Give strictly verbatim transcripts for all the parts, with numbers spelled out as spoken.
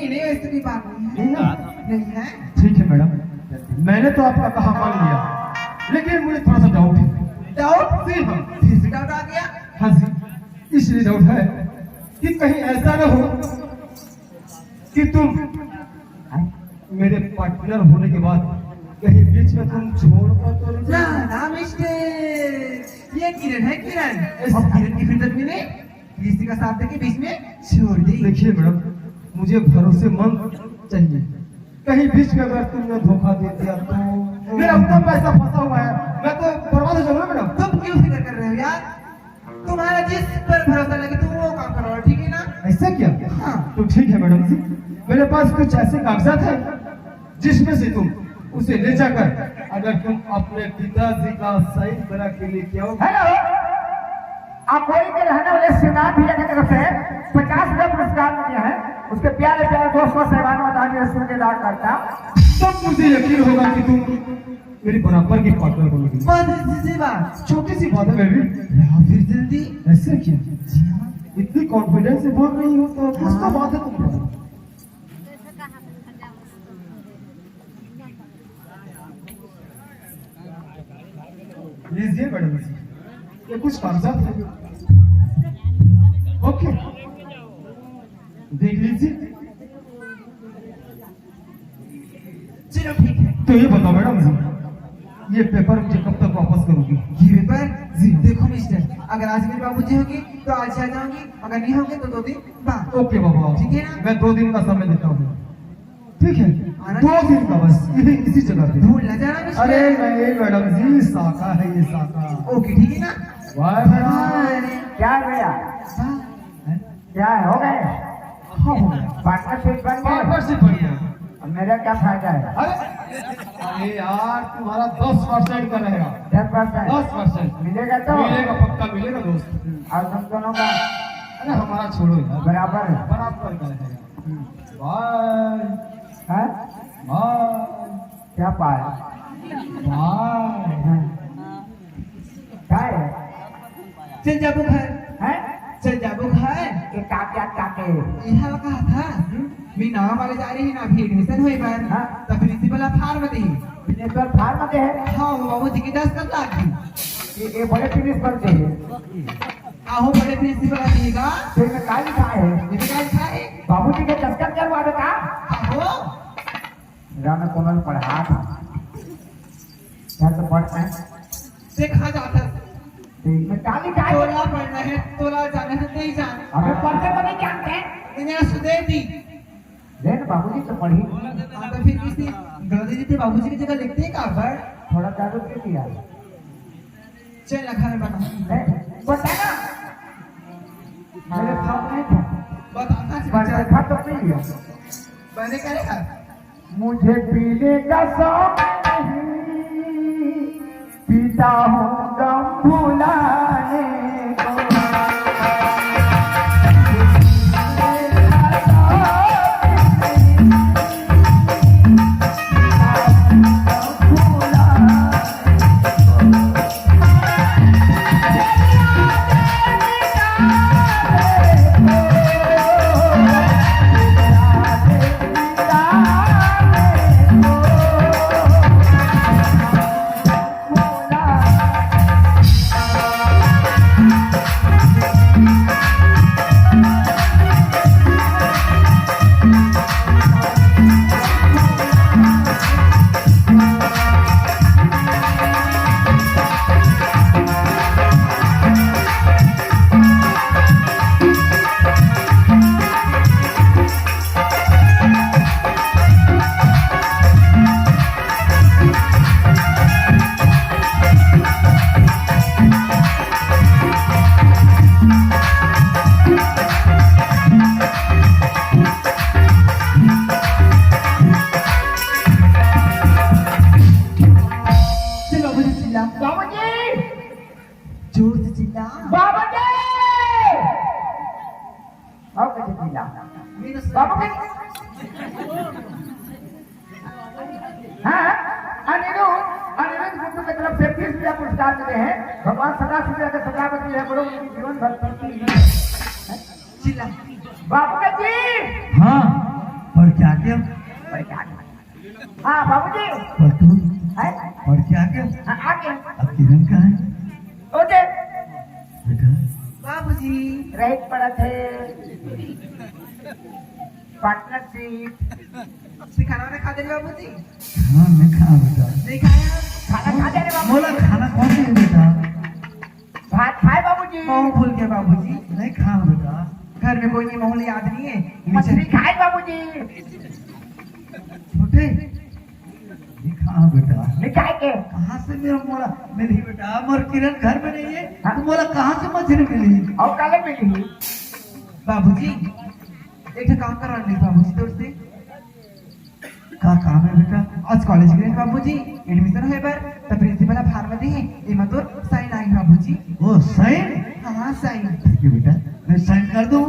नहीं, नहीं, ऐसी कोई बात नहीं है। नहीं ना? नहीं है। ठीक है मैडम, मैंने तो आपका कहा मान लिया, लेकिन मुझे थोड़ा सा डाउट है। डाउट? जी हाँ। फिर से डाउट आ गया? हाँ जी, इसलिए डाउट है कि कहीं ऐसा ना हो कि तुम मेरे पार्टनर होने के बाद कहीं बीच में तुम छोड़ कर तो नहीं? ना, ना मिस्टर, ये किरण है, किरण। अब किरण की फिर तक मैंने किसी का साथ देके बीच में छोड़ दी। देखिए मैडम, मुझे भरोसेमंद चाहिए। कहीं बीच में अगर तुमने धोखा दे दिया तो मेरा उतना पैसा फंसा हुआ है, मैं तो बर्बाद हो जाऊंगा मैडम। तुम क्यों फिक्र कर रहे हो यार? तुम्हारा जिस पर भरोसा लगे तुम वो काम करो, ठीक है ना? ऐसा क्या? हाँ। तो ठीक है मैडम जी, मेरे पास कुछ ऐसे कागजात हैं जिसमें से तुम उसे ले जाकर अगर तुम अपने पिताजी का साइन करा के लेके आओ। हेलो, आप कोई के रहने वाले शिवनाथ भैया की तरफ से पचास रुपया पुरस्कार मिले हैं, उसके प्यारे प्यारे दोस्तों से धन्यवाद करता। तब मुझे यकीन होगा कि तुम मेरी बराबर की पार्टनर बनोगी। बस इतनी सी बात। छोटी सी बात है बेबी। या फिर जल्दी। ऐसे क्या? जी हाँ। इतनी कॉन्फिडेंस से बोल रही हो तो कुछ तो हाँ। बात है तुम पर। लीजिए मैडम जी, ये कुछ कागजात है। ओके, देख लीजिए। चलो ठीक है। तो ये बताओ मैडम जी, ये पेपर मुझे कब तक वापस करोगी? ये पेपर? जी। देखो मिस्टर, अगर आज मेरे बाबूजी होंगे तो आज आ जाऊंगी, अगर नहीं होंगे तो दो दिन बाद। ओके बाबा, ठीक है ना? मैं दो दिन का समय देता हूँ। ठीक है, आना दो दिन का बस, यही इसी जगह पे। भूल ना जाना मिस्टर। अरे नहीं मैडम जी, साका है ये, साका। ओके, ठीक है ना? वाह मैडम। बाय। क्या है भैया? बाय। क्या है, हो गए? हाँ, हो गया। पार्टनरशिप बन गए? पार्टनरशिप बन गया। अब मेरा क्या फायदा है? अरे, अरे यार, तुम्हारा दस परसेंट का रहेगा। दस परसेंट? दस परसेंट। मिलेगा तो? मिलेगा, पक्का मिलेगा दोस्त। हम्म, और तुम दोनों का? अरे, हमारा छोड़ो यार। बराबर है। बराबर का रहेगा। हम्म। बाय। हाँ? बाय। क्या पाए? बाय। हाँ। काय? चल जाबो घर। हैं? चल जाबो घर। ये का, क्या, क्या के? इहा कहा था, हम्म? मी नावा वाले जा रही ना, अभी एडमिशन होई बार। हाँ। तो प्रिंसिपल फार्म दे। प्रिंसिपल फार्म दे है? हाँ, वो बाबूजी के दस्तखत लागी। ये, ये बड़े प्रिंसिपल दे है। आहो, बड़े प्रिंसिपल देगा। तो इनमें का लिखा है? इनमें का लिखा है? बाबूजी के दस्तखत करवा दे का? आहो। राम कोमल पढ़ा था। घर तो पढ़ता है। देखा जाता है। देख, मैं काली काय तोला पढ़ना है, तोला जाना है, नहीं जाना। अबे पढ़ते तो नहीं जानते। इन्हें सुधे दी। ले ना बाबूजी तो पढ़ी। हाँ, तो फिर किसी गलती थी, बाबूजी की जगह लिखते हैं कहाँ पर? थोड़ा दारू पी लिया। चल, अखाड़ा बना। ए, बता ना। मेरे साथ नहीं था। बता, बता, बता, बता। था तो पी लिया। मैंने क्या लिखा? मुझे पीने का शौक नहीं, पीता हूँ गम भुलाने को। बाबूजी चिल्ला। बाबूजी! जोर से चिल्ला। बाबूजी! बाबूजी चिल्ला। बाबूजी! हाँ, अनिरुद्ध, अनिरुद्ध गुड्डू की तरफ से तीस रुपया पुरस्कार मिले हैं। भगवान सदा शिव के सदा बनी रहे, बोलो, उनकी जीवन भर प्रति चिल्ला। बाबू का जी। हाँ। पढ़ के आगे? पढ़ के आगे। हाँ, बाबूजी। पढ़ तू? हैं? पढ़ के आगे? हाँ, आगे। अब किरण कहाँ है? ओ दे। बेटा। बाबूजी। राइट पढ़त हे। पार्टनरशिप। खाना वाना खा दे बाबूजी? खाना नहीं खा बेटा। नहीं खाया? खाना खा दे रे बाबू। बोला खाना कौन है बेटा? भात खाए बाबूजी। कौन भूल गया बाबूजी? नहीं खा बेटा। घर में कोई नहीं, माहौल याद नहीं है। मछली खाए बाबूजी। छोटे, ये कहाँ बेटा? निकाय के। कहाँ से मेरा मोला मिली बेटा? मोर किरण घर में नहीं है, हाँ। तो मोला कहाँ से मछली मिली? और काले मिली? बाबूजी, एक ठो काम करवा नहीं बाबूजी तोर से। का काम है बेटा? आज कॉलेज गए बाबूजी, एडमिशन होए बर, त प्रिंसिपल ह फार्म दे हे, एमा तोर साइन आही बाबूजी। ओ, साइन? हाँ, साइन। ठीक है बेटा, मैं साइन कर दूँ।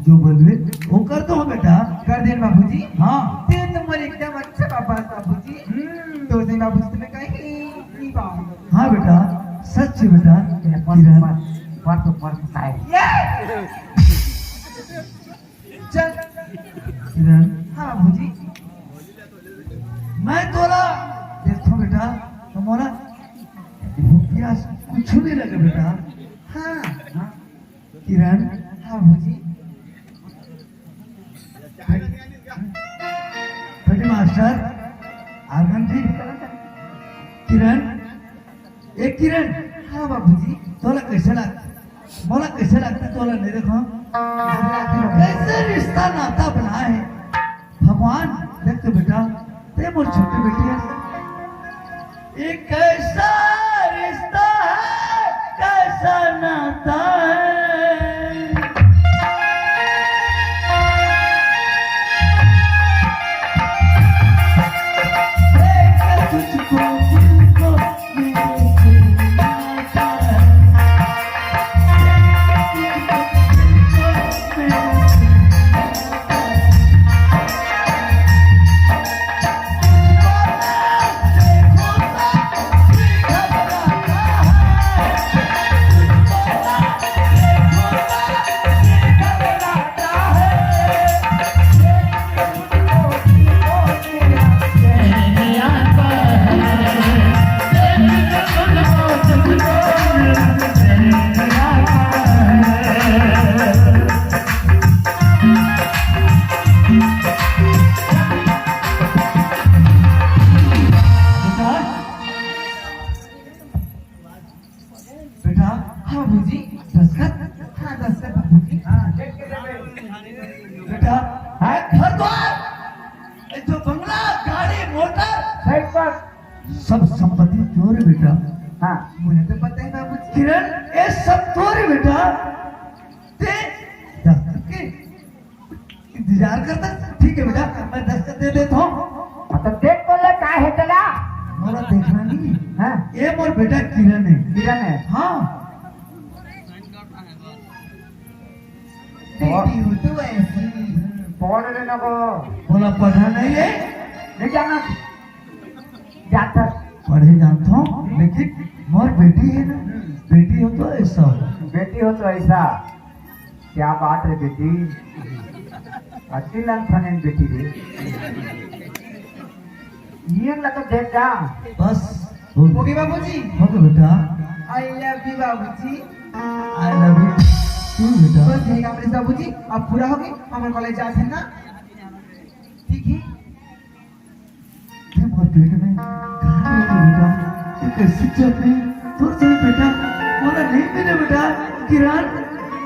जो बोलबे वो कर दो बेटा। कर देन बाबूजी। हाँ। ते तो मोर एकदम अच्छा पापा बाबूजी। हम्म। तो से बाबूजी तुम्हें कहीं नहीं पाऊंगा। हाँ बेटा, सच है बेटा। ये मस्त, किरण। मस्त, मस्त, मस्त साइन। ये! चल। किरण। हाँ बाबूजी। मैं तोला देखो बेटा, तुम्हारा रुपया कुछ नहीं लगे बेटा। हाँ, हाँ। किरण। हाँ बाबूजी। बेटी मास्टर, आर्गन जी। किरण, ए किरण। हाँ बाबूजी। तोला कैसे लगता? मोला कैसे लगता? तोला नहीं देखो। कैसे रिश्ता नाता बना है भगवान। देख तो बेटा, ते मोर छोटी बेटी है। ये कैसा रिश्ता है, कैसा नाता है? देख तुझको, तुझको मेरे से नाता है। बेटा। हाँ बाबूजी। दस्तखत? हाँ, दस्तखत बाबूजी। हाँ, देख के दे। बेटा, है घर द्वार, ये जो बंगला, गाड़ी, मोटर, साइकिल, सब संपत्ति तोर है बेटा। हाँ। मुझे तो पता है बाबूजी। किरण, ये सब तोर है बेटा। ते दस्तखत के इंतजार करता। ठीक है बेटा, मैं दस्तखत दे देता हूँ। हाँ, तो देख तो ले, का है तेला? मोला देखना नहीं। हाँ। ये मोर बेटा किरण है। किरण है। हाँ। बेटी हो तो ऐसी। पढ़ लेना को। बोला पढ़ा नहीं है? नहीं जाना। जाता। पढ़े जानता हूँ, लेकिन मोर बेटी है ना, बेटी हो तो ऐसा हो। बेटी हो तो ऐसा। क्या बात है बेटी, अच्छी लंग फनेन बेटी रे। नियम ला तो देख जा। बस, हो गया। हो गया बाबूजी? हो गया बेटा। I love you बाबूजी। I love you too बेटा। बस यही काम रहिस बाबूजी, अब पूरा हो गई, हमन कॉलेज जात हन ना। ठीक है। ये मोर पेट में कहाँ गया बेटा? ये कैसे चल रही? तोर से बेटा, मोला नहीं मिले बेटा, किरण।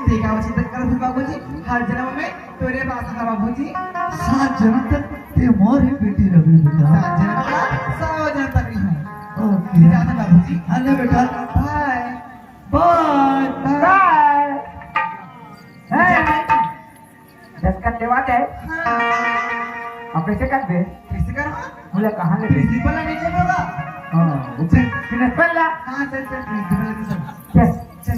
देखा, चिंता कर बाबूजी, हर जन्म में तोरे पास था बाबूजी। सात जन्म तक ते मोर ही बेटी रही बेटा। सात जन्म का, सौ जन्म तक रही हूँ। ओके। जाता बाबूजी। अरे बेटा। बाय। बाय। बाय। हैं? दस्तखत देवा दे। हाँ। अब कैसे कर दे? कैसे कर? बोले, कहाँ ले दे? प्रिंसिपल ने नहीं बोला। हाँ, वो प्रिंसिपल ला। हाँ, चल, चल, प्रिंसिपल के साथ। चल। चल।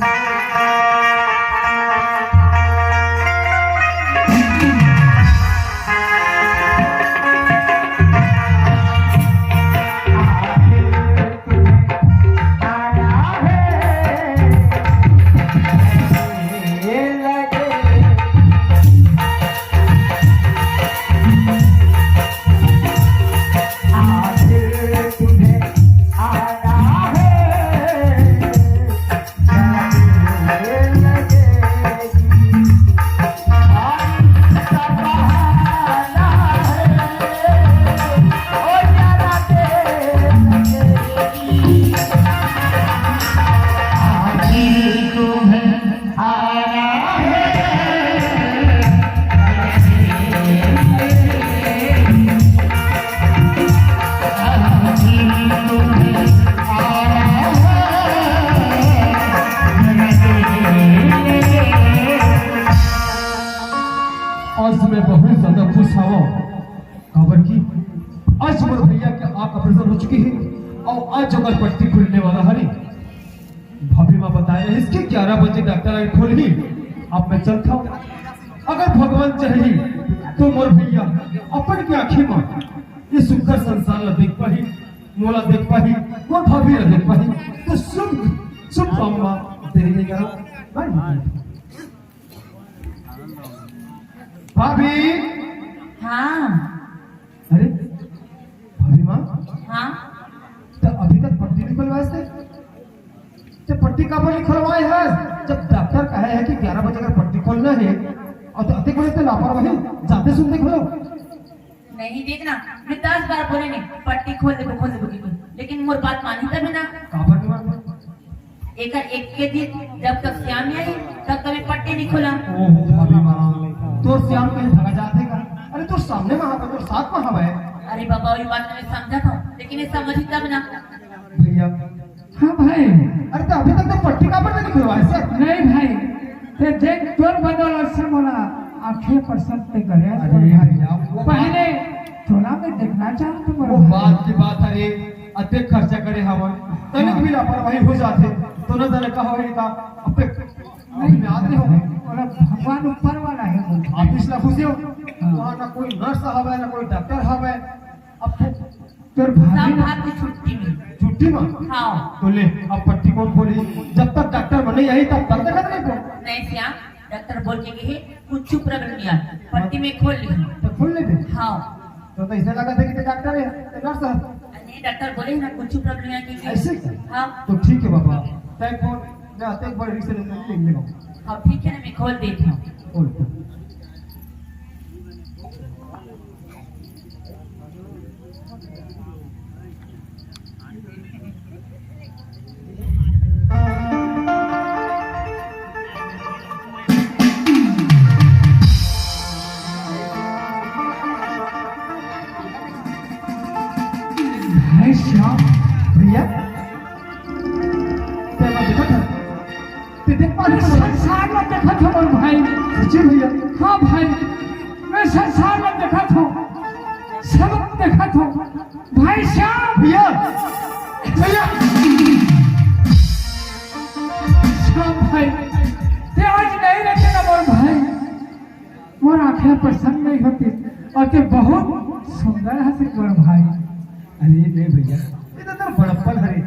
खबर की, आज मोर भैया के आँख ऑपरेशन हो चुके हे अउ आज ओकर पट्टी खुलने वाला हरे। भाभी माँ बताए रहिस कि ग्यारह बजे डॉक्टर आके खोलही। अब मैं चलत हँव, अगर भगवान चाही तो मोर भैया अपन के आँखी म ये सुंदर संसार ला देख पाही, मोला देख पाही, मोर भाभी ला देख पाही। तो शुभ शुभ काम म देरी नहीं करो। भाभी। हाँ। अरे भाभी माँ। हाँ। त अभी तक पट्टी नहीं खुलवाए हस? त पट्टी काबर नहीं खुलवाए हस? जब डॉक्टर कहे हे कि ग्यारह बजे अगर पट्टी खोलना हे अउ त अतेक बड़े ते लापरवाही, जाते सुनते खोलो। नहीं, देखना, मैं दस बार बोले नहीं, पट्टी खोल देबो, खोल देबो कहिके, लेकिन मोर बात मानही तब ना। काबर नहीं मानत? एकर एक के दिन जब तक श्याम नहीं आई, तब तक मैं पट्टी नहीं खोला। ओहो भाभी माँ, तोर श्याम कहीं भगा जाथे का? अरे तोर सामने म हवय, तोर साथ म हवय। अरे बाबा, वही बात मैं समझत हँव, लेकिन ये समझही तब ना। भैया। हाँ भाई। अरे त अभी तक तो पट्टी काबर नहीं खुलवाए हस? नहीं भाई, ते देख तोर बदौलत से मोला आँखी ऑपरेशन ते करे हस। अरे भाई, भैया, वो पहले तोला मैं देखना चाहत हँव वो भाई। बात की बात, अरे अतेक खर्चा करे हवन, तनिक भी लापरवाही हो जाथे तो न जाने का होही का। अबे अभी मैं आत नहीं हँव। ओला भगवान ऊपर वाला हे वो। ऑफिस ला खुशी हो, हाँ। वहाँ ना कोई नर्स हवय, ना कोई डॉक्टर हवय। अब तो तोर भाभी सब ना भाग के छुट्टी में। छुट्टी में? हाँ। तो ले, अब पट्टी कौन खोली? जब तक डॉक्टर मन नहीं आई, तब तक देखत रहे कौन? नहीं श्याम, डॉक्टर बोल के गए हे, कुछ प्रॉब्लम नहीं है, पट्टी में खोल ली। तो खोल लेबे? हाँ। तो, तो ऐसे लगा था कि ते डॉक्टर है, ते नर्स है। नहीं, डॉक्टर बोले ना, कुछ प्रॉब्लम नहीं है कि ऐसे क्या? हाँ। तो ठीक है बाबा, तय कौन? मैं आते एक बार रिक्स ले लेने लगा। हाँ, ठीक है ना, मैं खोल देता हूँ। खोल। भाई श्याम। भैया, तेरा देखा था? ते देख पा मैं रहे हो? संसार ला देखत हँव मोर भाई। सच्ची भैया? हाँ भाई, मैं संसार ला देखत हँव, सब देखत हँव। भाई श्याम। भैया, भैया। श्याम भाई, ते आज नहीं रहते ना मोर भाई, मोर आँखी ऑपरेशन नहीं होतिस अउ ते बहुत सुंदर हस मोर भाई। अरे नहीं भैया, ये तो तेरा बड़प्पन हरे।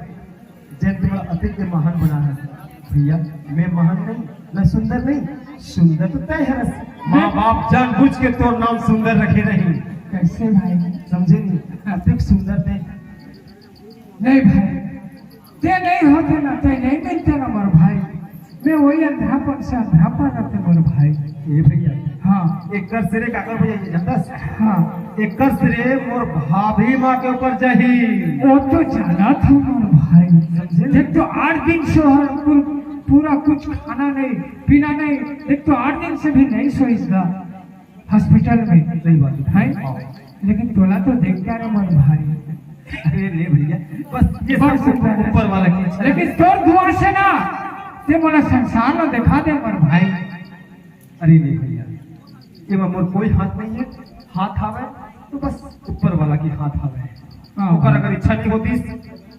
जेन तोला अतेक के महान बना है। भैया, मैं महान नहीं, मैं सुंदर नहीं, सुंदर तो तय हरस। माँ बाप जानबूझ के तोर नाम सुंदर रखे रही। कैसे भाई? समझे नहीं? अतेक सुंदर तय। नहीं भाई, ते नहीं होते ना, ते नहीं मिलते ना मोर भाई। मैं वही अंधरापन से अंधरापन रहते मोर भाई। ए भैया। हाँ। एकर सिरे काकर भैया ये जानथस? हाँ। एकर सिरे मोर भाभी माँ के ऊपर जाही। वो तो जानत हँव मोर भाई। समझे? देख तो आठ दिन से हर कुल, पूरा कुछ खाना नहीं, पीना नहीं। देख तो आठ दिन से भी नहीं सोइस गा। हॉस्पिटल में। सही बात है। हैं? हाँ। लेकिन तोला तो देख के ना मोर भाई। अरे नहीं भैया, बस ये बस सब ऊपर, ऊपर वाला की इच्छा है। लेकिन तोर दुआ से ना, ते मोला संसार ला देखा दे मोर भाई। अरे नहीं भैया, एमा मोर कोई हाथ नहीं है, हाथ हावय तो बस ऊपर वाला की हाथ हावय। हाँ, ओकर हाँ। अगर इच्छा नहीं होतिस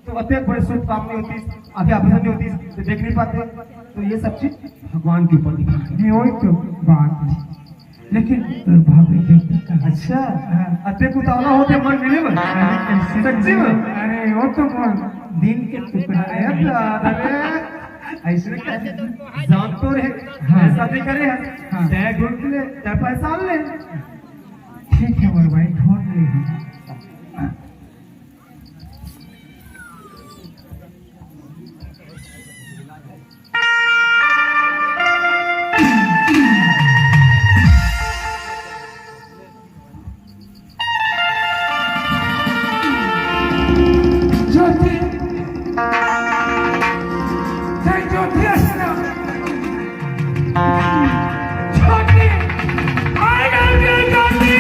तो अतेक बड़े शुभ काम नहीं होतिस, आँखी ऑपरेशन नहीं होतिस तो देख नहीं पाते। तो ये सब चीज भगवान के ऊपर डिपेंड करता है। नहीं, वही तो बात है। लेकिन तोर भाभी देखती का? अच्छा, हाँ। अतेक उतावला होते मन मिले में? अरे, कैसे सच्ची में? अरे, वो तो मोर दिल के टुकड़ा है। अरे, अरे, ऐसे कैसे? जान तो रहे, हाँ। शादी करे हैं, हाँ। तय ढूंढ ले, तय पहचान ले। ठीक है मोर भाई, ढूंढ ले। ज्योति, जय ज्योति अष्टम। ज्योति, I love you, ज्योति।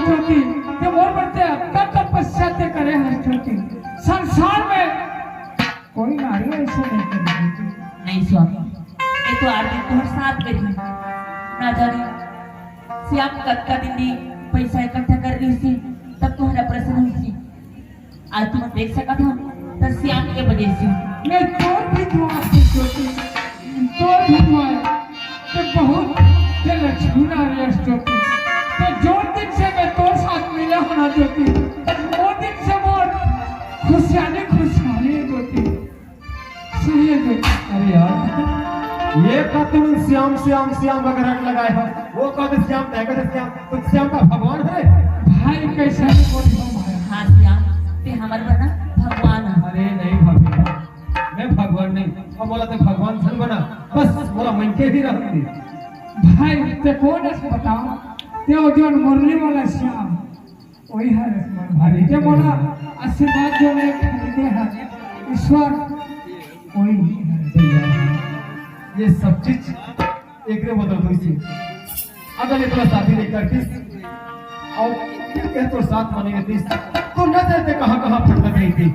ज्योति, ते मोर बर ते अतका तपस्या ते करे हस ज्योति, संसार में कोई नारी ऐसे नहीं करी ज्योति। नहीं स्वामी, मैं तो आठ दिन तोहर साथ में रही, ना जाने श्याम कतका दिन ले पैसा इकट्ठा कर रही थी, तब तुम्हारा प्रश्न हुई थी। आज तुम देख सकत हो, तो श्याम के वजह से। मैं तोर भी दुआ से ज्योति, तोर भी दुआ है। ते बहुत ते लक्ष्मी नारी अस ज्योति। ते जो दिन से मैं तोर साथ मिला हूँ ना ज्योति, वो दिन से मोर खुशहाली, खुशहाली है ज्योति। सही है ज्योति। अरे यार, ये का तुम श्याम, श्याम, श्याम वगैरह लगाए हो? वो कहते श्याम, तय कहते श्याम, तो श्याम का भगवान है? भाई, कैसे नहीं बोल रहा हूँ भाई? हाँ श्याम, ते हमर बना भगवान है। अरे नहीं भाभी, मैं भगवान नहीं, अब बोला तो भगवान धन बना, बस बोला मन के ही रहती। भाई, ते कौन है बताओ? ते वो जो मुरली वाला श्याम, वही है रसमन भाई। अरे, ते बोला आशीर्वाद जो मैं खरीदे हैं, ईश्वर वही है। भैया, ये सब चीज एकरे बदल होई से। अगर ये तोरा शादी नहीं करतीस और ये तोर साथ माने रहतीस, तो न जाते कहाँ कहाँ भटकत रही थी।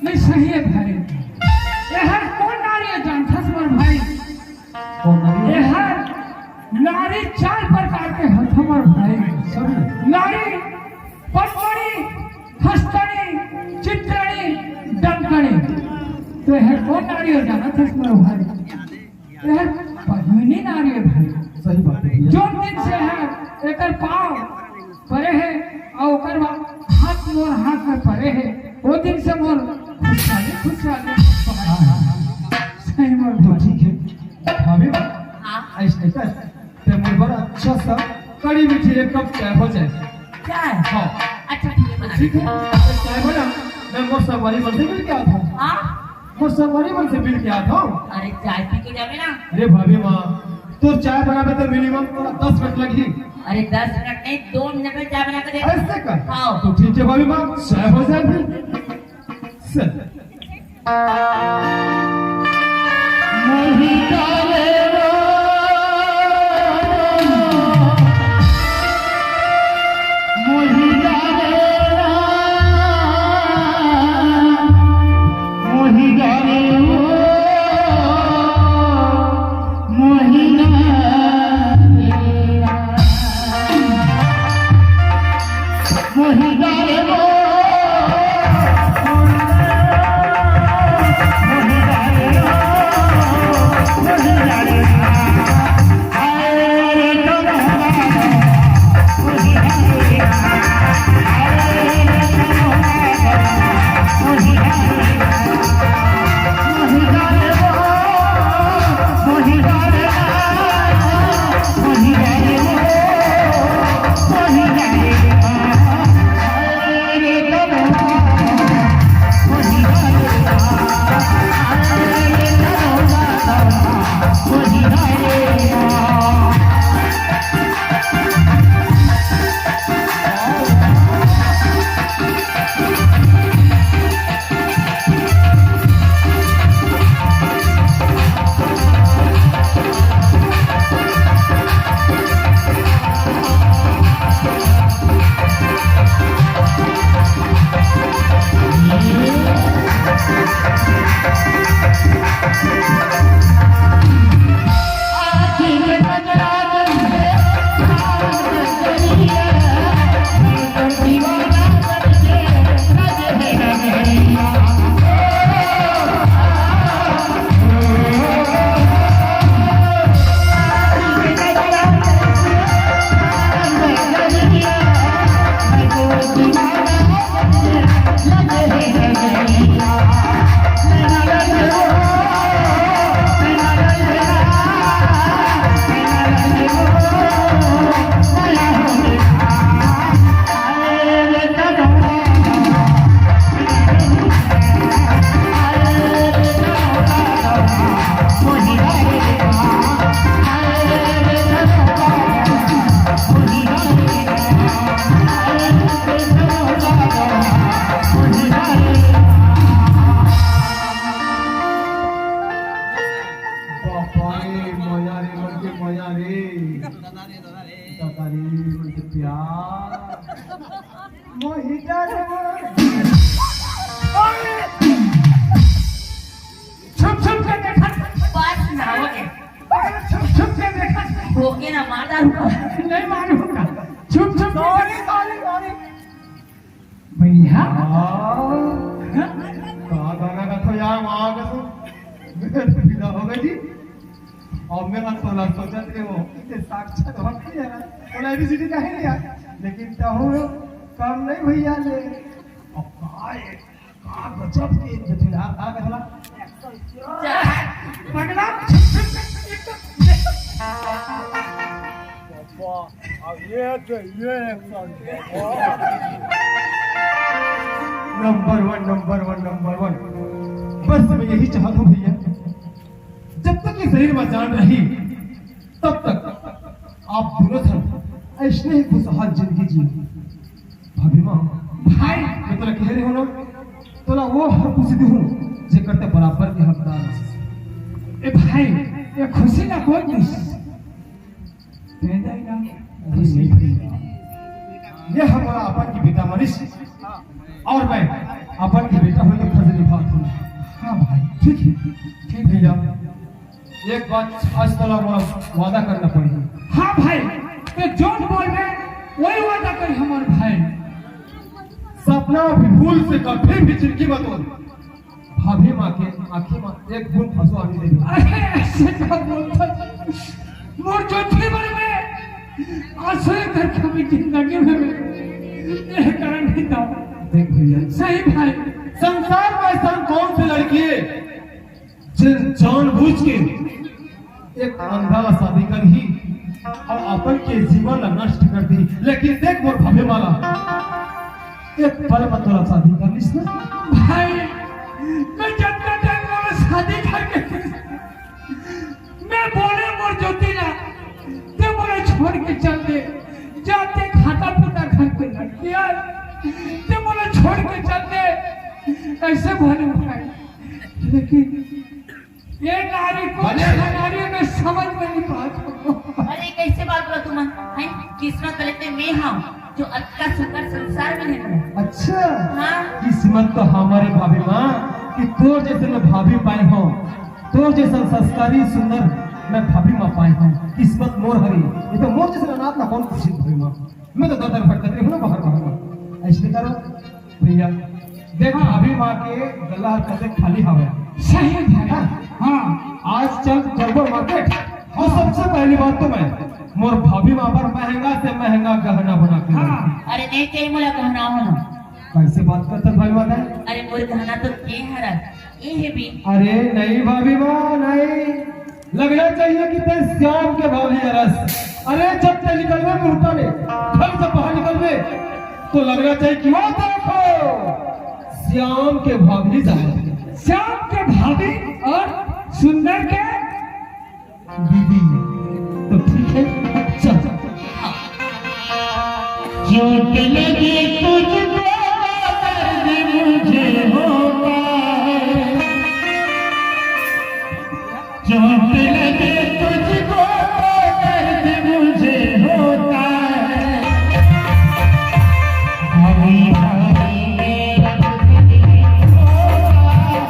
नहीं, सही है भाई। ये हर कौन नारी है जानथस मोर भाई? कौन नारी? ये हर नारी चार प्रकार के हथ मोर भाई। सही। नारी पद्मणी, हस्तणी, चित्रणी, डंकणी। तो ये हर कौन नारी हो जानथस मोर भाई? ये हर पद्मिनी नारी है भाई। सही बात है भैया। जो दिन से है एकर पाँव परे है और ओकर बाद हाथ मोर हाथ में परे है, वो दिन से मोर खुशहाली, खुशहाली। सही मोर तो भाई। ठीक है, भाभी। हाँ। ऐसे कर, ते मोर बर अच्छा सा कड़ी मीठी एक कप चाय हो जाए। चाय? हाँ। अच्छा, ठीक है, बना ठीक है, देते हैं। तो चाय बना, मैं मोर संगवारी मन से मिल के आता हूँ। हाँ? मोर संगवारी मन से मिल के आता हूँ। अरे, चाय पी के जावे ना। अरे भाभी माँ, तो चाय बनावे तो मिनिमम तोला दस मिनट लगही। अरे, दस मिनट नहीं, दो मिनट में चाय बना के दे। ऐसे कर? हाँ। तो ठीक है भाभी माँ, चाय हो जाए फिर। चल। मया रे, मन के मया रे। दादा रे, मन के प्यार। मोहिता रे। छुप छुप के देखत। बस ना, हो गया। छुप छुप के देखत। हो गया ना, माता रुको। नहीं मारूंगा। छुप छुप के। Sorry, sorry, sorry. भैया। हाँ। का गाना का तो यार, वहाँ का तो। मैं तो फिदा हो गई जी। अब मैं तो ना सोचत रहे हो, ये साक्षात हो गई है ना। बोला, एबीसीडी का है यार। लेकिन कहूँ कम नहीं भैया ले। अब का है? का गजब के जटिल, आ, आ, गजला। पगला। अब ये तो, ये एक साल। नंबर वन, नंबर वन, नंबर वन। बस मैं यही चाहत हूँ भैया, जब तक ये शरीर में जान रही, तब तक आप दोनों झन ऐसने ही खुशहाल जिंदगी जियो। भाभी माँ, भाई। मैं तोला कह रही हूँ ना, तोला वो हर खुशी दी हूँ, जेकर ते बराबर के हकदार हस। ए भाई, ये खुशी ना कोई खुशी। अरे नहीं भैया, ये हमारा अपन की बेटा मनीष और मैं अपन की बेटा होने का फर्ज निभाता हूँ। हाँ भाई, ठीक है, ठीक भैया। एक बात आज तोला मोला वादा करना पड़ही। हाँ भाई, ते जोन बोलबे, वही वादा कर हमर भाई। सपना भी भूल से कभी भी जिंदगी मत तोड़। भाभी माँ के आँखी में एक बूंद आंसू आने दे। अरे, ऐसे का बोलता? मोर ज्योति बर में आंसू एक करके भी जिंदगी में ये करन नहीं था। देख भैया। सही भाई। संसार में ऐसा कौन सी लड़की है जिन जानबूझ के एक अंधा ला शादी करही और अपन के जीवन ला नष्ट कर दी। लेकिन देख मोर भाभी माँ ला, एक पल में तोला शादी कर लिस ना। भाई, मैं जतना टाइम मोला शादी करके, मैं बोले मोर ज्योति ला, ते मोला छोड़ के चल दे, जाते खाता पीता घर पे लग गया, ते मोला छोड़ के चल दे, ऐसे बोले भाई। लेकिन ये नारी को भले। नारी में समझ में नहीं पाता। अरे, कैसे बात बोला तुम? हैं? किस्मत वाले ते मैं हूँ, जो अतका सुंदर संसार में है। अच्छा। हाँ। किस्मत तो हमारे भाभी माँ कि तोर जैसे मैं भाभी पाए हूँ, तोर जैसे संस्कारी सुंदर मैं भाभी माँ पाए हूँ। किस्मत मोर हरी, ये तो मोर जैसे अनाथ ना कौन खुशी भाभी माँ। मैं तो दर दर भटकत रही हूँ ना बाहर बाहर में। ऐसे करो भैया, देख हाँ। भाभी माँ के गला हर कते खाली हवे। सही है। हाँ। हाँ। आज चल चलबो मार्केट और सबसे पहली बात तो मैं मोर भाभी माँ पर महंगा से महंगा गहना बना के हाँ। लाऊं। अरे नहीं चाहिए मोला गहना होना। कैसे बात करते भाई माँ? अरे मोर गहना तो के हरा, ये है भी। अरे नहीं भाभी माँ, नहीं। लगना चाहिए कि ते श्याम के भाभी हरस। अरे जब ते निकलबे मुहूर्ता में, घर से बाहर निकलबे, तो लगना चाहिए कि वो देखो, श्याम के भाभी जावत हे। श्याम के भाभी और सुंदर के दीदी। तो ठीक है, चल। चोट लगी तुझको, दर्द मुझे होता है। चोट लगे तुझको, दर्द मुझे होता है। हरी हरी मेरा दिल होता है।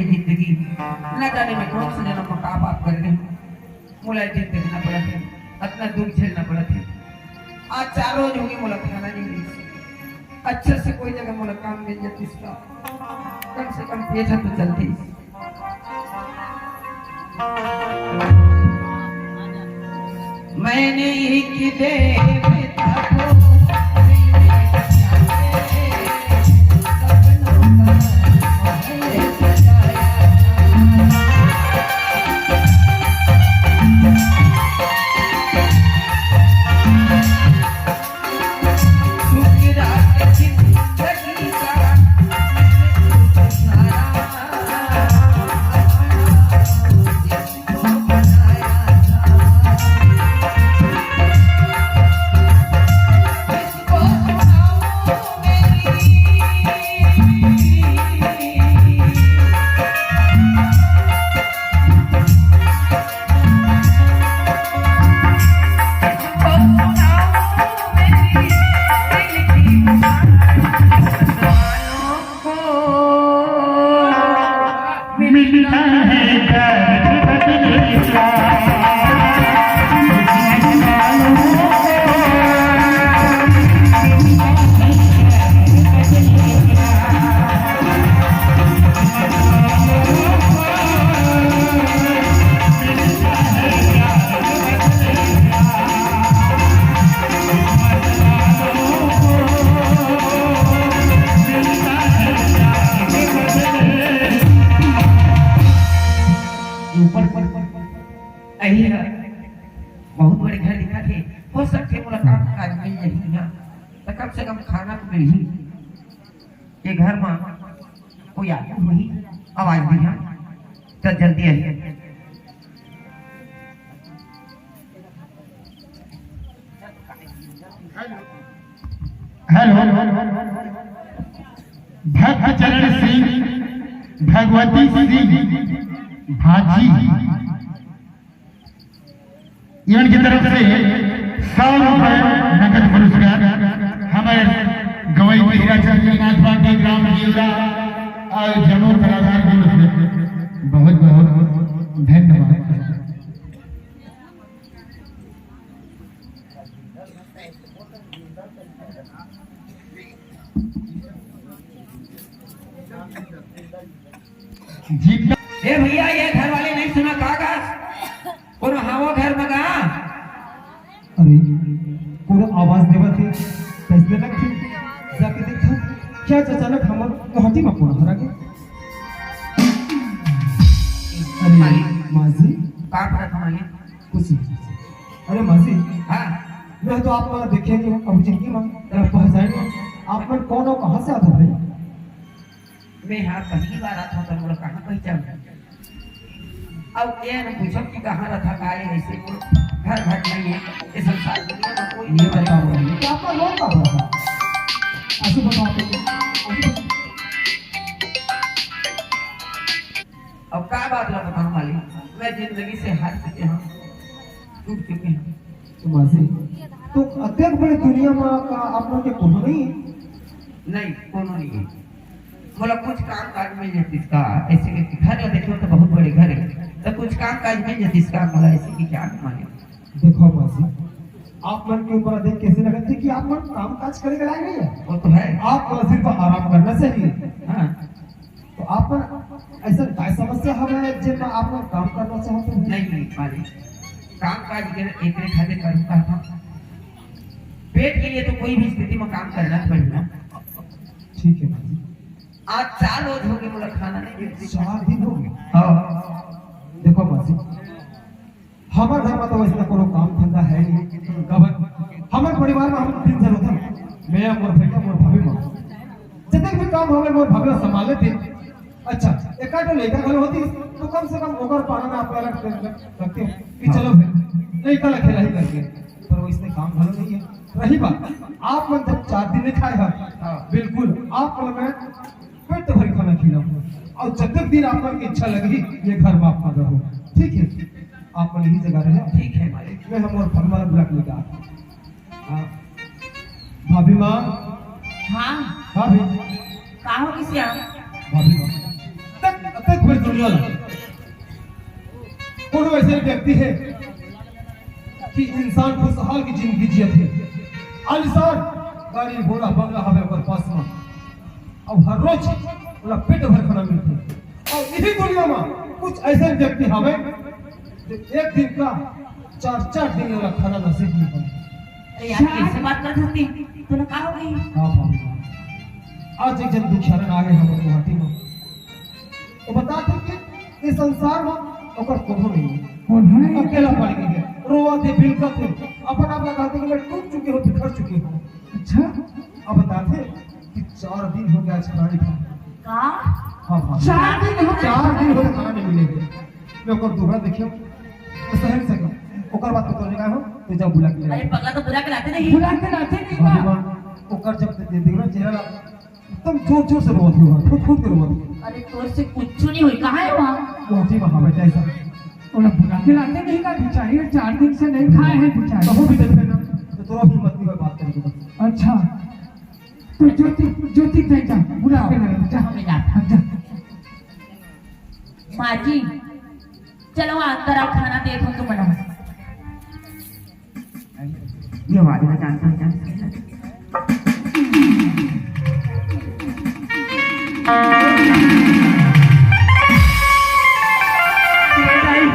जिंदगी, न जाने मैं कौन से जन्म में का पाप कर रही हूँ। मोला ये दिन देखना पड़त हे, अतना दुख झेलना पड़त हे। आज चार रोज होगे मोला खाना नहीं मिलिस। अच्छा से कोई जगह मोला काम मिल जातिस का, कम से कम पेट ह तो चलतिस। मैंने एक देवता को अही ह बहुत बड़े घर दिखत हे। हो सकथे मोला काम काज मिल जाही इहाँ, त कम से कम खाना तो मिलही। ये घर म कोई आदमी होही, आवाज दिहा, त जल्दी आही। हेलो, भक्त चरण सिंह, भगवती सिंह भाजी, इनकी तरफ से सौ रुपए नगद पुरस्कार हमारे गवई हीरा चंद्रनाथ पांडे, ग्राम जीवरा और जमू कलाकार की ओर से बहुत बहुत धन्यवाद। ए भैया, ये घर वाले नहीं सुना का गा? कोनो हवा घर में गा? अरे, कोनो आवाज देवत हे, कइसे लगथे? जाके देखथन, क्या अचानक हमर मोहटी में कोनो हरा गे? अरे, मालिक। माँ जी। का करत हव मालिक? कुछ नहीं। अरे माँ जी, हाँ। मैं तो आप मन देखे नहीं हूँ, अब जिंदगी में, ना पहचाने नहीं हूँ। आप मन कौन हो, कहाँ से आते हो भाई? मैं यहाँ पहली बार आत हूँ, तो मोला कहाँ पहचान? अब ये न पूछो कि कहाँ रहा था, का ये ऐसे को घर घर नहीं है, ये संसार दुनिया में कोई ये नहीं बताओ, बताओ। कि आपका नाम का हुआ था? ऐसे बताओ तो। अब का बात ला बताऊं मालिक, मैं जिंदगी से हार चुके हूँ, टूट चुके हूँ। तो माँ जी, तो अतेक बड़े दुनिया में का आप लोग के कोनो नहीं है? नहीं, कोनो नहीं है। मोला कुछ काम काज मिल जातिस का, ऐसे के घर ला देखो तो बहुत बड़े घर है, तो कुछ काम काज मिल जातिस का मोला, ऐसे की क्या माने? देखो माँ जी, आप मन के ऊपर देख कैसे लगत हे कि आप मन काम काज करे के लायक नहीं है। वो तो है। आप मन सिर्फ आराम करना चाहिए। हाँ। तो आप मन ऐसा काय समस्या हवे जेमा आप मन काम करना चाहते हैं? नहीं, नहीं, मालिक। काम काज के एकरे खातिर करूँ का था। पेट के लिए तो कोई भी स्थिति में काम करना पड़ी ना। ठीक है माँ जी। आज चार रोज हो गए, मोला खाना नहीं मिलती। चार दिन हो गए? हाँ। देखो माँ जी, हमर घर में तो वैसे कोनो काम धंधा है नहीं। कबर हमर परिवार में हम तीन झन होथन, मैं, मोर भैया, मोर भाभी माँ। जतक भी काम होवे मोर भाभी संभाल लेथे। अच्छा, एक आध लइका घलो होती तो कम से कम ओकर पाना में आप अलग रखते हो कि चलो फिर लइका ला खिलाही करके, पर वैसे काम घलो नहीं है। रही बात, आप मन जब चार दिन नहीं खाए हो, हाँ। बिल्कुल, आप मन मैं पेट भर खाना खिलाऊं। और जब तक दिन आप मन की इच्छा लगी, ये घर में आप मन रहो, ठीक है? आप मन यही जगह रहे। ठीक है मालिक। मैं हम और भगवान बुला के लेकर आते हैं। हाँ। भाभी माँ। हाँ। भाभी। का हो गइस यार? भाभी माँ। तक पूरी दुनिया ला कोनो ऐसे व्यक्ति हे कि इंसान खुशहाल की जिंदगी जियत हे, आलीशान गाड़ी घोड़ा बंगला हवे ओकर पास में, अउ हर रोज ओला पेट भर खाना मिलथे। अउ इही दुनिया में कुछ ऐसे व्यक्ति हवे जो एक दिन का चार चार दिन ओला खाना नसीब नहीं होय। अरे यार, कैसे बात करत हस? तोला का हो गई? हाँ भाभी, आज एक जन दुखियारन आए हमर गुवाहाटी में। वो बताथे कि इस संसार में ओकर कोनो नहीं हे। कोनो नहीं। अकेला पड़ गए हे, रोवत हे, बिलखत हे, अपन आप ला कहथे कि मैं टूट चुके हूँ, बिखर चुके हूँ। अच्छा। अब बताथे कि चार दिन हो गया आज खाना नहीं खाया। का? हाँ, हाँ। चार दिन हो गया? चार दिन हो गया खाना नहीं मिले। मैं ओकर दुबरा देखियो, तो सहन सके। ओकर बाद तो तोरे का हो, तो जाओ बुला के ले। अरे पगला, तो बुला के लाते नहीं। बुला के लाते नहीं का? हाँ, हाँ। ओकर जब दे-, देखना चेहरा एकदम जोर जोर से रोवत हुआ, फुट फुट के रोवत हुआ। अरे तोर से कुछ नहीं हुई, कहाँ है वहाँ? मोटी महावत ऐसा। ओला बुला के लाते नहीं का? बेचारी चार दिन से नहीं खाए हैं बेचारी। तो वो भी देख लेना, तो तोरा हिम्मत नहीं हो बात करने के बस। अच्छा, तो ज्योति, ज्योति दे जा, बुला के ला, जा। हम ले जाते हैं। जा। माँ जी, चलो अंदर आओ, खाना दे दो तुम लोग। ये आवाज में जान पहचान। ये दाई,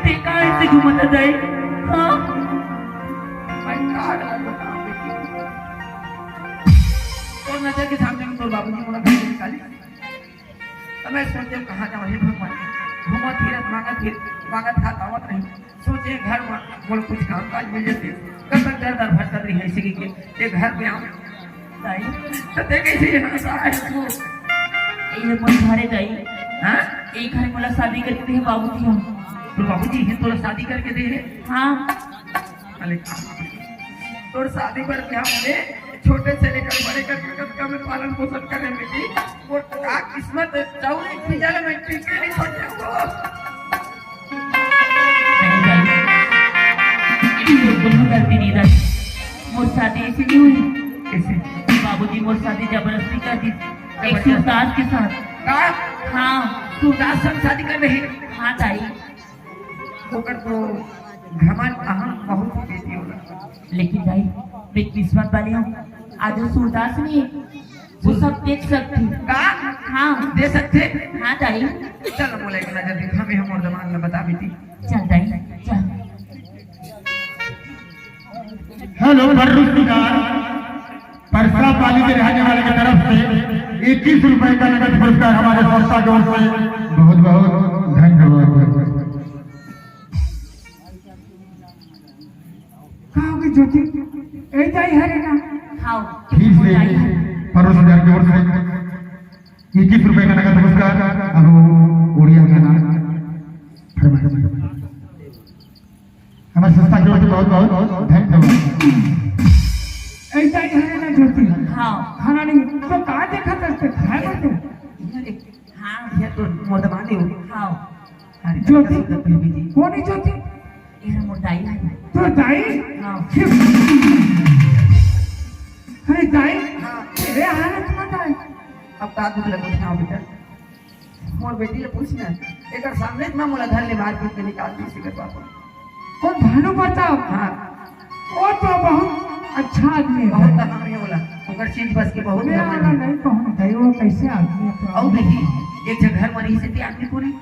ते कहाँ से घूमत है दाई? हाँ? मैं कहाँ डाल बताऊँ बेटी? तोर नजर के सामने में तोर बाबूजी मोला घर से निकाली। त मैं सोचे कहाँ जाऊँ हे भगवान, घूमत फिरत मांगत फिर मांगत हाथ आवत रही। सोचे घर में मोला कुछ काम काज मिल जाते, कब तक दर दर भटकत रही ऐसे कि के ते घर में आऊँ। दाई, त ते कैसे यहाँ से आए तू? ये मोर घर हे दाई। हाँ? ये घर मोला शादी करके दे हे बाबूजी ह। तोर बाबूजी ह तोला शादी करके दे हे? हाँ। अरे, तोर शादी बर बिहाव में छोटे से लेकर बड़े तक कतका में पालन पोषण करे बेटी। वो का किस्मत है, चाउर एक भी जाने में टिक के नहीं सोचे हो। नहीं दाई, ये तो दोनों गलती नहीं दाई। मोर शादी ऐसे नहीं हुई। कैसे? बाबूजी मोर शादी जबरदस्ती कर दी, एक जबरदस्ती? सूरदास के साथ। का? हाँ। सूरदास संग शादी कर रही? हाँ दाई। ओकर तो घमंड अहम बहुत बेटी होला। लेकिन दाई, मैं किस्मत वाली हूँ, आज वो सूरदास नहीं है, वो सब देख सकती। का? हाँ। दे सकते? हाँ दाई। चल मोला एक नजर दिखा, मैं हमर दमाद ला बता बेटी। चल दाई, चल। हेलो, भर्रू सुधार। परसा पाली के रहने वाले की तरफ से इक्कीस रुपए का नगद पुरस्कार हमारे संस्था की ओर से। बहुत बहुत धन्यवाद। का हो गई ज्योति? ए दाई हरे ना? हाँ। फिर से परोसदार की ओर से इक्कीस रुपए का नगद पुरस्कार। अब वो उड़िया गाना फरमाइश। हमारे संस्था की ओर से बहुत बहुत धन्यवाद। ए दाई हरे ना ज्योति? हाँ। खाना नहीं तो का देखा करते खाए बर तो? अरे, हाँ। ये तो मोर दमाद हो। हाँ। अरे, ज्योति? कैसे करते हो बेटी? कौन है ज्योति? ये मोर दाई है। तो दाई? हाँ। अरे दाई, हाँ। तेरे हालत में दाई। अब का दुख लगे सुनाओ बेटा। मोर बेटी ले पूछ ना, एकर सामने इतना मोला घर ले मार पीट के निकाल दी, इसी के पापा। कौन भानु प्रताप? हाँ। वो तो बहुत अच्छा आदमी है बहुत भाई। तमाम है बोला, ओकर चीज बस के बहुत मैं घमंड है। नहीं कहूँ भाई, वो कैसे आदमी है तो। और देखी, एक जगह घर मरी से आदमी को नहीं,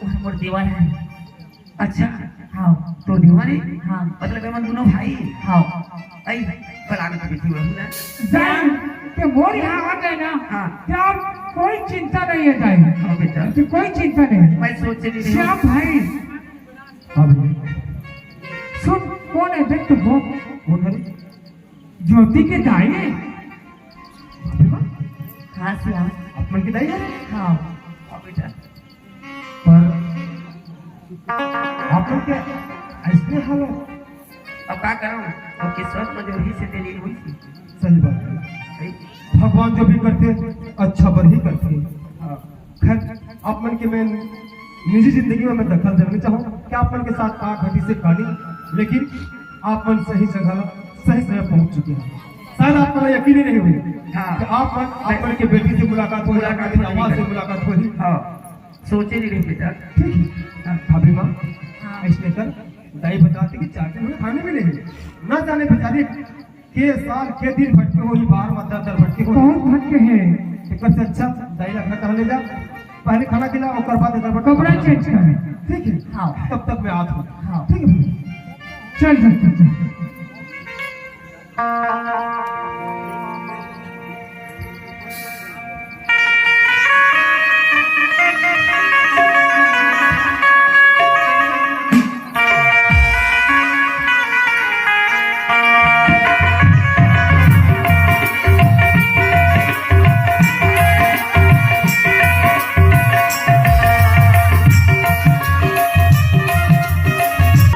वो मोर देवर है। अच्छा। हाँ। तो देवर है? हाँ। मतलब एमन दोनों भाई? हाँ। आई, बलान के बेटी हुआ ना। जान, के मोर यहाँ आ गए ना, हाँ। क्या कोई चिंता नहीं है जाए। हाँ बेटा। तो कोई चिंता नहीं। मैं सोच नहीं रही हूँ। श्याम भाई। हाँ भैया। सुन, कौन है? देख तो वो। कौन है रे? ज्योति के दाई है। अरे वाह। हाँ श्याम। अपन के दाई है? हाँ। हाँ बेटा। पर आप लोग क्या ऐसने हाल हो? अब का करम, अब किस्मत में जो ही से देरी हुई थी। सही बात है। सही। भगवान जो भी करते, अच्छा बर ही करते। हाँ। खैर, आप मन के मैं निजी जिंदगी में मैं दखल देना नहीं चाहूँ कि आप मन के साथ का घटी से कहानी, लेकिन आप मन सही जगह, सही समय पहुँच चुके हैं। शायद आप मन ला यकीन ही नहीं होही हाँ। कि आप मन, आप मन के बेटी से मुलाकात होही, मुलाकात होही। आवाज से मुलाकात होही। हाँ, सोचे नहीं रहे बेटा। ठीक है। हाँ। भाभी माँ, हाँ। ऐसने कर, दाई बताथे कि चार दिन हुए खाने भी नहीं। ना जाने बेचारी के साल के दिन भटके होही, बाहर में दर दर भटके होही। बहुत भटके हैं। एकर से अच्छा दाई ला घर कहाँ ले जा, पहले खाना खिला, ओकर बाद एकर कपड़ा change कर। ठीक है? हाँ। तब तक मैं आत हूँ। हाँ। ठीक है? चल, चल, चल, चल।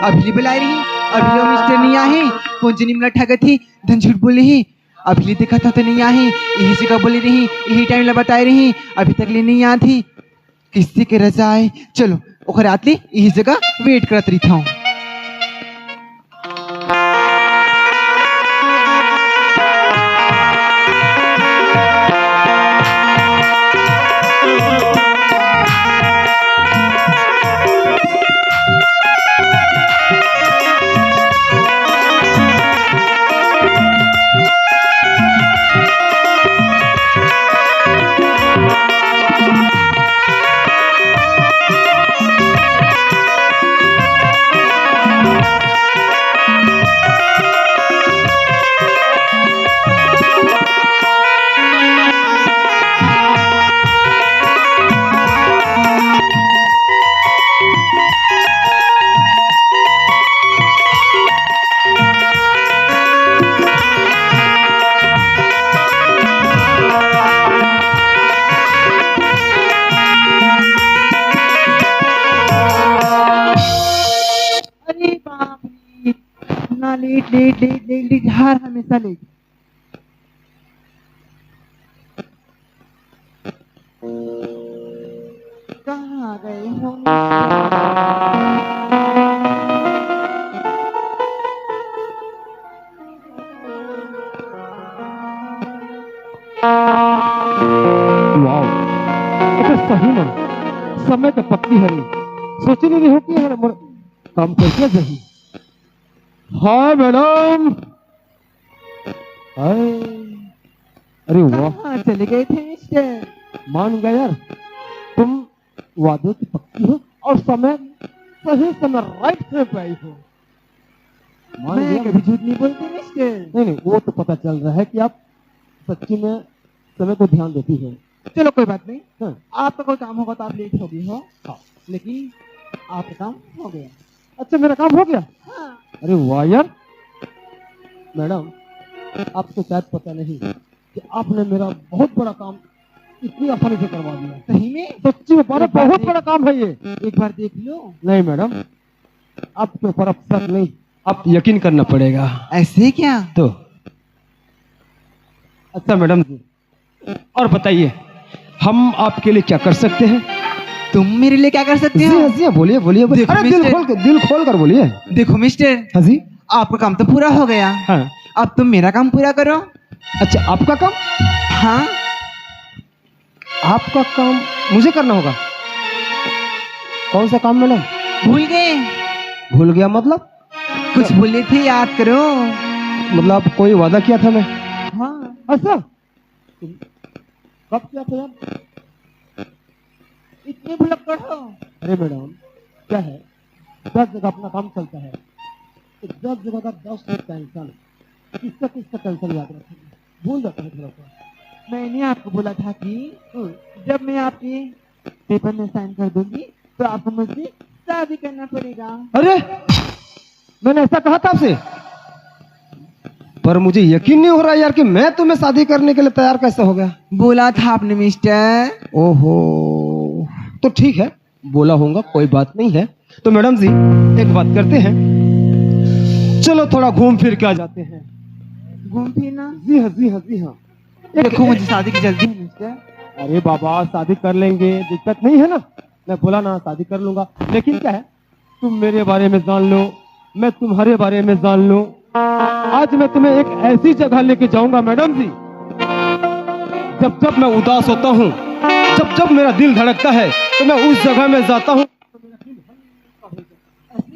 अभी ले बुलाए रही, अभी ले मिस्टर नहीं आहे, कौन जनी मला ठगत ही, धन झूठ बोले ही। अभी ले देखा था तो नहीं आहे, यही जगह बोले रही, यही टाइम ला बताए रही, अभी तक ले नहीं आत ही। किसी के रजाए, चलो, ओकर आत ले यही जगह wait करत रहिथौं। अरे बाप रे, ना late, late, late, late, late, हर हमेशा लेट। कहाँ गए हो? वाओ, अच्छा सही में समय के पत्नी हरे, सोचे नहीं हो कि हर मोर काम कैसे सही। हाय मैडम, हाय, अरे वाह, कहाँ चले गए थे मिस्टर? मान गया यार, तुम वादे की पक्की हो और समय, सही समय, राइट समय पे आई हो। मान मैं गया। कभी झूठ नहीं बोलती मिस्टर। नहीं, नहीं, वो तो पता चल रहा है कि आप सच्ची में समय को ध्यान देती है। चलो, कोई बात नहीं। हाँ। आपका कोई काम होगा तो आप लेट हो गई हो। हाँ। लेकिन आपका काम हो गया। अच्छा, मेरा काम हो गया? हाँ। अरे वाह यार, मैडम, आपको शायद पता नहीं कि आपने मेरा बहुत बड़ा काम इतनी आसानी से करवा दिया। सही में? सच्ची में, अरे, एक बार बहुत देख बड़ा काम है ये। एक बार देख लो। नहीं मैडम, आपके ऊपर अब शक नहीं, आप यकीन करना पड़ेगा। ऐसे क्या? तो अच्छा मैडम जी, और बताइए, हम आपके लिए क्या कर सकते हैं? तुम मेरे लिए क्या कर सकते हो? जी हाँ, जी हाँ, बोलिए, बोलिए, बोलिए। देखो अरे, दिल मिस्टर खोल के, दिल खोल कर बोलिए। देखो मिस्टर, हाँ जी। आपका काम तो पूरा हो गया। हाँ। अब तुम मेरा काम पूरा करो। अच्छा, आपका काम? हाँ। आपका काम मुझे करना होगा? कौन सा काम मैडम? भूल गए? भूल गया मतलब? कुछ बोले थे, याद करो। मतलब, कोई वादा किया था मैं? हाँ। अच्छा, तुम कब किया था यार? इतने भुलक्कड़ हो? अरे मैडम, क्या है, दस जगह अपना काम चलता है, तो दस जगह का दस ठो टेंशन, किसका किसका टेंशन याद रखेंगे, भूल जाता है थोड़ा सा। मैंने आपको बोला था कि हम्म। जब मैं आपके पेपर में साइन कर दूंगी, तो आपको मुझसे शादी करना पड़ेगा। अरे, मैंने ऐसा कहा था आपसे, पर मुझे यकीन नहीं हो रहा यार कि मैं तुम्हें शादी करने के लिए तैयार कैसे हो गया। बोला था आपने मिस्टर। ओहो, तो ठीक है, बोला होगा, कोई बात नहीं है। तो मैडम जी, एक बात करते हैं, चलो थोड़ा घूम फिर के आ जाते हैं। घूम फिरना? जी हाँ, जी हाँ, जी हाँ। एक देखो, मुझे शादी की जल्दी है मिस्टर। अरे बाबा, शादी कर लेंगे, दिक्कत नहीं है ना। मैं बोला ना, शादी कर लूंगा, लेकिन क्या है, तुम मेरे बारे में जान लो, मैं तुम्हारे बारे में जान लूं। आज मैं तुम्हें एक ऐसी जगह लेके जाऊंगा मैडम जी, जब जब मैं उदास होता हूँ, जब जब मेरा दिल धड़कता है, तो मैं उस जगह में जाता हूँ,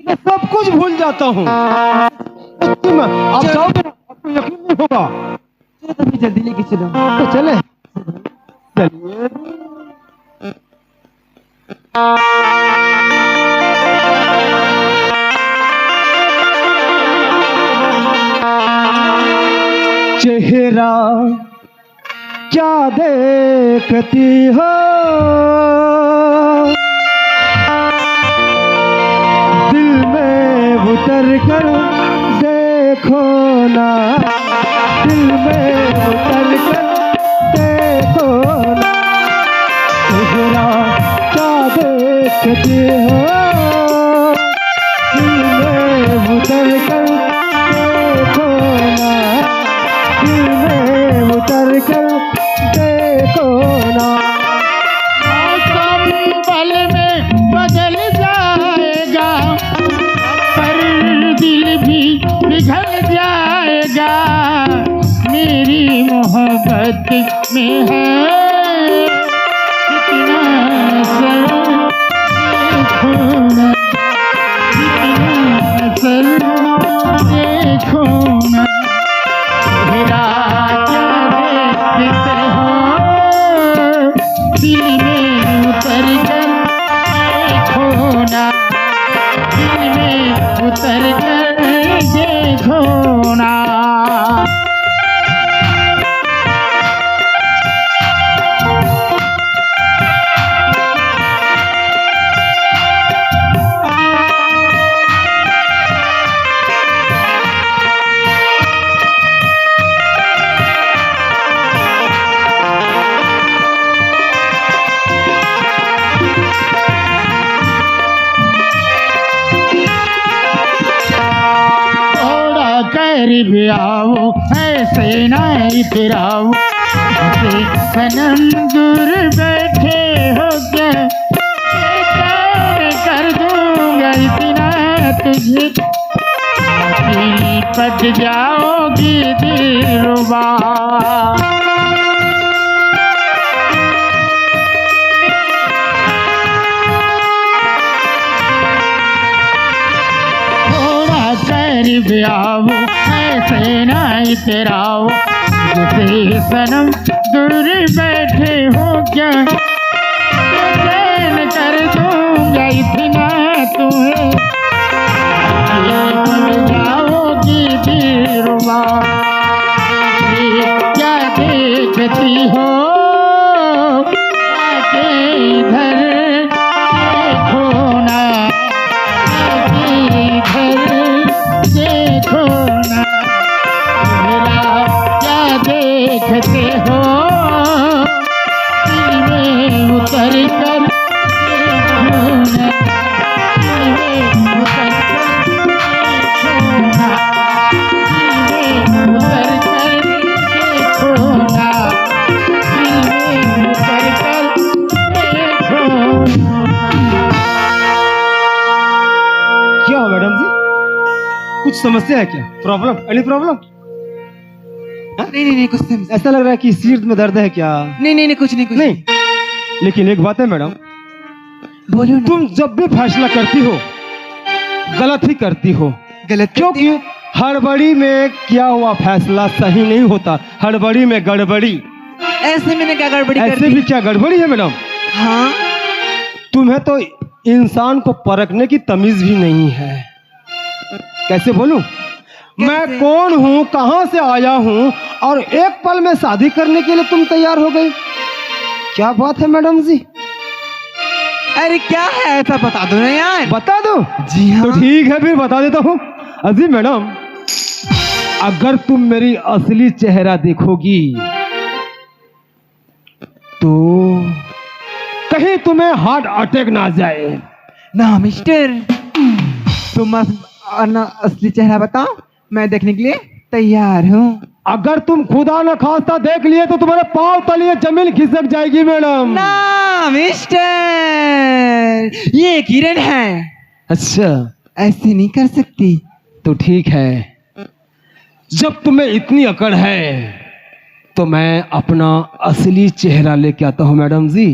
मैं सब कुछ भूल जाता हूँ। सच्ची में, आप जाओगे ना, आपको यकीन नहीं होगा। चलो तो फिर जल्दी लेके चलो। तो चले। चलिए। चेहरा क्या देखती हो, दिल में उतर कर देखो ना, दिल में उतर कर देखो ना, चेहरा क्या देखती हो, दिल में उतर कर देखो ना, दिल में उतर कर देखो ना। मौसम पल में बदल जाएगा, पर दिल भी पिघल जाएगा। मेरी मोहब्बत में है कितना असर, देखो ना, कितना असर, देखो ना। मेरा क्या देखते हो, दिल में उतर कर देखो ना, दिल में उतर कर देखो ना। थोड़ा करीब आओ, ऐसे ना इतराओ, सनम दूर बैठे हो क्या? प्यार कर दूंगा इतना तुझे, पट जाओगी दिलरुबा। थोड़ा करीब आओ, ऐसे ना इतराओ, जैसे सनम दूर बैठे हो क्या? चैन कर दूंगा इतना तुम्हें, ये बन जाओगी दिलरुबा। क्या देखती हो आके इधर, देखो ना, आके इधर देखो ना, मेरा क्या देखते हो, दिल में उतर कर देखो ना, दिल में उतर कर देखो ना, दिल में उतर कर देखो ना, दिल में उतर कर देखो ना। क्या हुआ मैडम जी, कुछ समस्या है क्या? Problem, any problem? नहीं, नहीं, नहीं, कुछ नहीं। ऐसा लग रहा है कि सिर में दर्द है क्या? नहीं, नहीं, नहीं, कुछ नहीं, कुछ नहीं। लेकिन एक बात है मैडम, बोलो ना। तुम जब भी फैसला करती हो, गलत ही करती हो। गलत करती क्योंकि हो? हड़बड़ी में किया हुआ फैसला सही नहीं होता, हड़बड़ी में गड़बड़ी। ऐसे मैंने क्या गड़बड़ी कर ऐसे दी? भी क्या गड़बड़ी है मैडम? हाँ। तुम्हें तो इंसान को परखने की तमीज भी नहीं है। कैसे बोलूं? मैं कैसे? कौन हूँ, कहाँ से आया हूँ और एक पल में शादी करने के लिए तुम तैयार हो गई? क्या बात है मैडम जी? अरे क्या है ऐसा, बता दो ना यार। बता दो? जी हाँ। तो ठीक है, फिर बता देता हूँ। अजी मैडम, अगर तुम मेरी असली चेहरा देखोगी तो कहीं तुम्हें हार्ट अटैक ना आ जाए। ना मिस्टर, तुम अस-, अपना असली चेहरा बताओ, मैं देखने के लिए तैयार हूँ। अगर तुम खुदा न खास्ता देख लिए तो तुम्हारे पाँव तले जमीन खिसक जाएगी मैडम। ना मिस्टर, ये किरण है। अच्छा। ऐसे नहीं कर सकती। तो ठीक है, जब तुम्हें इतनी अकड़ है तो मैं अपना असली चेहरा लेके आता हूँ मैडम जी।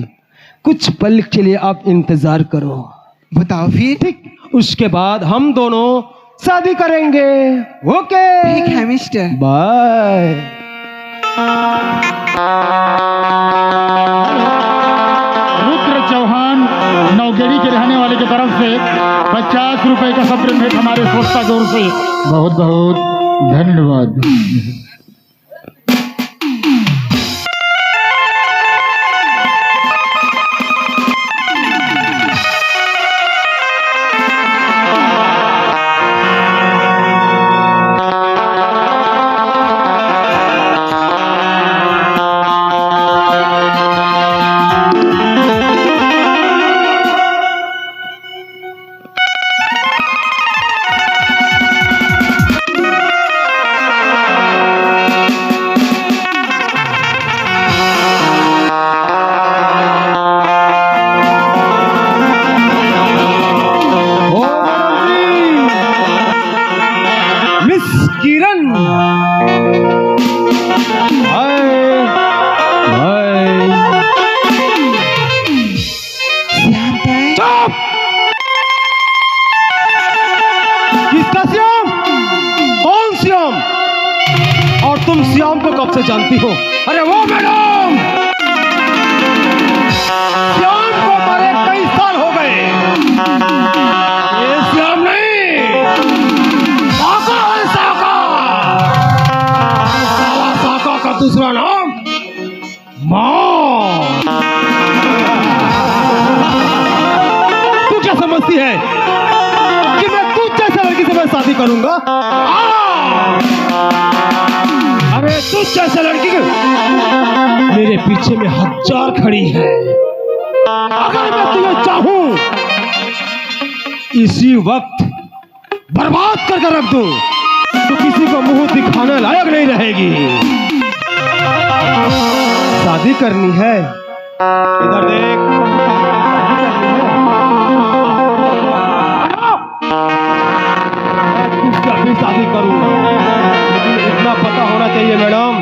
कुछ पल के लिए आप इंतजार करो। बताओ फिर। ठीक, उसके बाद हम दोनों शादी करेंगे। ओके, ठीक है मिस्टर। बाय। रुद्र चौहान नौगेड़ी के रहने वाले की तरफ से पचास रुपए का सप्रेम भेंट हमारे संस्था की ओर से। बहुत बहुत धन्यवाद। मिस किरण। हाय, हाय। श्याम भाई। चुप! किसका श्याम? कौन श्याम? और तुम श्याम को कब से जानती हो? अरे वो मैडम, श्याम को मरे कई साल हो गए। ये श्याम नहीं, साका है, साका। साला साका का दूसरा नाम मौत। तू क्या समझती है कि मैं तुझ जैसे लड़की से मैं शादी करूंगा? आ! अरे तुझ जैसे लड़की के मेरे पीछे में हजार खड़ी है। अगर मैं तुझे चाहूं, इसी वक्त बर्बाद करके रख दूं तो किसी को मुंह दिखाने लायक नहीं रहेगी। शादी करनी है, इधर देख। तुझसे अभी शादी करूंगा, लेकिन इतना पता होना चाहिए मैडम,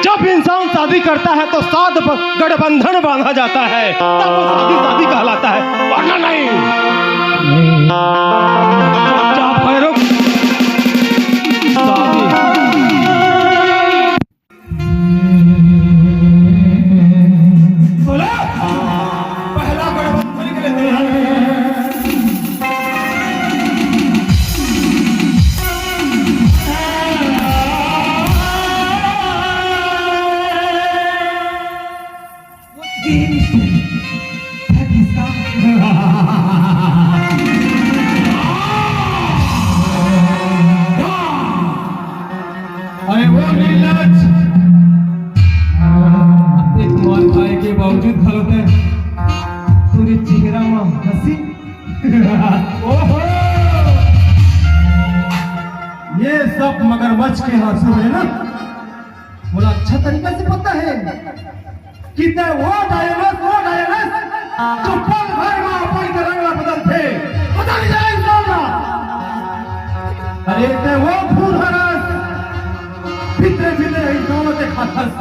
जब इंसान शादी करता है तो सात ब-, गठबंधन बांधा जाता है, तब वो शादी शादी कहलाता है, वरना नहीं। चुपचाप खड़े रहो। शादी। बोलो, पहला गठबंधन के लिए तैयार है। अरे वो नीलज, एक मार खाए के बावजूद घलो तैं तोरे चेहरा में हंसी। ओहो, ये सब मगरमच्छ के आंसू है ना। मोला अच्छा तरीका से पता है कि तैं वो डायनस, वो डायनस, जो पल भर में अपन के रंग ला बदलथे। पता नहीं चला इंसान ला। अरे तैं वो खून हरस, भीतरे भीतरे इंसानों के खाथस।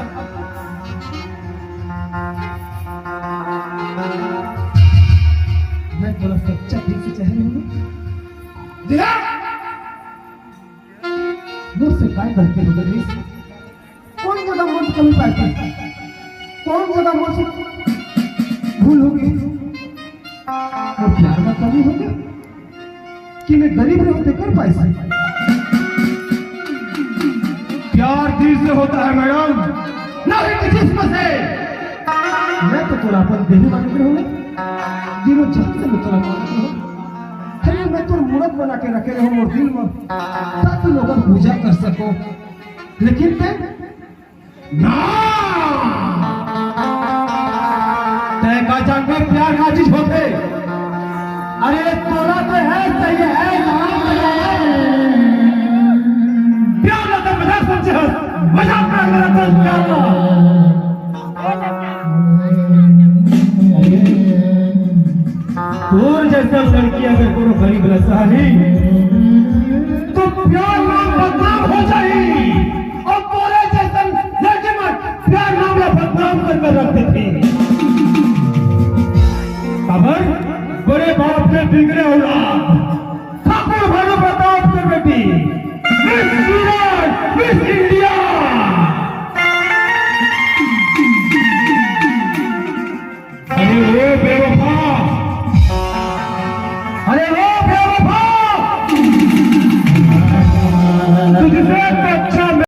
मैं तोला सच्चा दिल से चाहे हूँ। दिला? मोर से काय गलती हो गई? कौन जगह मोर से कमी पाई? कौन जगह मोर से भूल हो गई? मोर प्यार में कमी हो गई कि मैं गरीब रहे होते कर पाई से? प्यार दिल से होता है मैडम, ना ही कि जिस्म से। मैं तो तोला अपन देवी मानत रहूं, दिलो जान से मैं तोला मानत रहूं। अरे मैं तोर मूरत बना के रखे रहूं मोर दिल में, ताकि लोगन पूजा कर सको। लेकिन तैं ना, तैं का जानबे प्यार का चीज होथे? अरे तोला तो है, सही है, नाम तो है। प्यार ना तो मजाक समझे हस, मजाक ना करत हस प्यार का। तोर जैसा लड़की अगर कोनो गरीब ला चाही, तो प्यार नाम का नाम हो जाही। अउ तोरे जइसन लड़की मन प्यार नाम ला बदनाम कर कर रख देथे। काबर? बड़े बाप के बिगड़े औलाद।